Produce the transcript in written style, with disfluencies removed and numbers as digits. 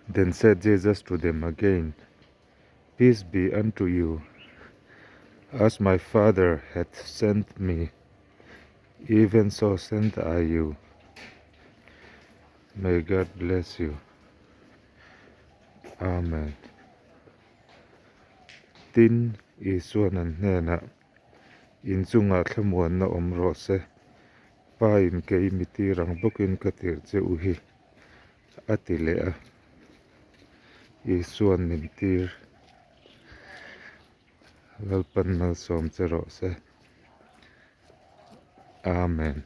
Then said Jesus to them again, Peace be unto you. As my Father hath sent me, even so send I you. May God bless you. Amen. Tin, Isuan an hnenah, In chungah thlamuanna awm rawh se, Pa in kei mi tir ang bawkin ka tirh che u hi, a ti leh a. Isuan min tir. Lalpan malsawm che rawh se. Amen.